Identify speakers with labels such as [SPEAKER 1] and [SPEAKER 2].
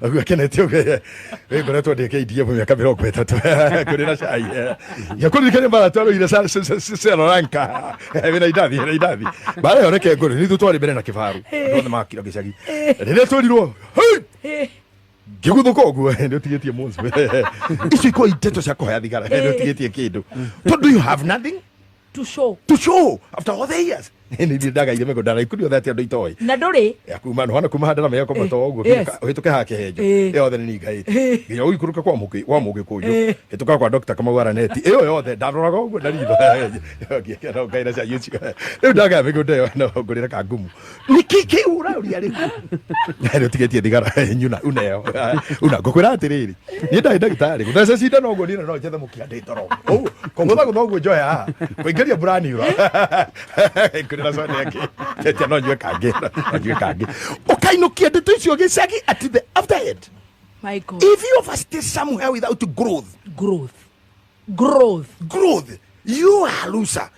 [SPEAKER 1] Ũguo akenete ũguo. Ĩ ngoretwo ndĩ KDF mĩaka 30 kũrĩ na cai. Ngĩkũririkania mbara twarũire Sri Lanka. Wĩna indathi, wĩna indathi. Mbara ĩyo reke ngũrĩ, nĩ ithuĩ twarĩ mbere na kĩbaru. Andũ othe makira gĩcagi. Rĩrĩa twerirwo, "Hei!" Ngĩguthũka ũguo, nĩ ũtigĩtie mũncu. Icio ikorwo ndeto cia kũhoya thigara, nĩ ũtigĩtie kĩndũ. Tondũ you have nothing
[SPEAKER 2] to show.
[SPEAKER 1] To show after all the years. Nĩ ithuĩ ndagaire mĩgũnda na ikundi othe atĩ andũ itoĩ.
[SPEAKER 2] Na ndũrĩ.
[SPEAKER 1] Ya kuma no hana kuma handara mĩako mato ũguo ũhĩtũke haha kĩhenjo. Ĩyo yothe nĩ ningaĩte. Nginya ũikũrũke kwa mũkĩ kwa mũgĩkũyũ. Hĩtũka kwa Dr. Kamau Araneti. Ĩyo yothe ndaroraga ũguo na ritho. Ngĩkena Ngai na cai ũcio. Rĩu ndagaya mĩgũnda ĩyo no ngũrĩre kangumu. Nĩkĩ kĩu ũraũria rĩu? Nĩ ũtigĩtie thigara nyuna uneo. Una ngũkwĩra atĩrĩrĩ. Niĩ ndarĩ ndagĩtarĩ. Gũtheca cindano ũguo niĩ no njethe mũkia ndĩ toro. Ũguo kũgũtha gũtha ũguo njoya haha. Kũingĩria mbura niura. Ngũrĩra soda ĩngĩ. Tetia no nyue kangĩ. No nyue kangĩ. Ũkainũkia ndeto icio gĩcagi at the after end.
[SPEAKER 2] My God.
[SPEAKER 1] If you overstay somewhere without growth,
[SPEAKER 2] Growth. Growth.
[SPEAKER 1] Growth, you are a loser.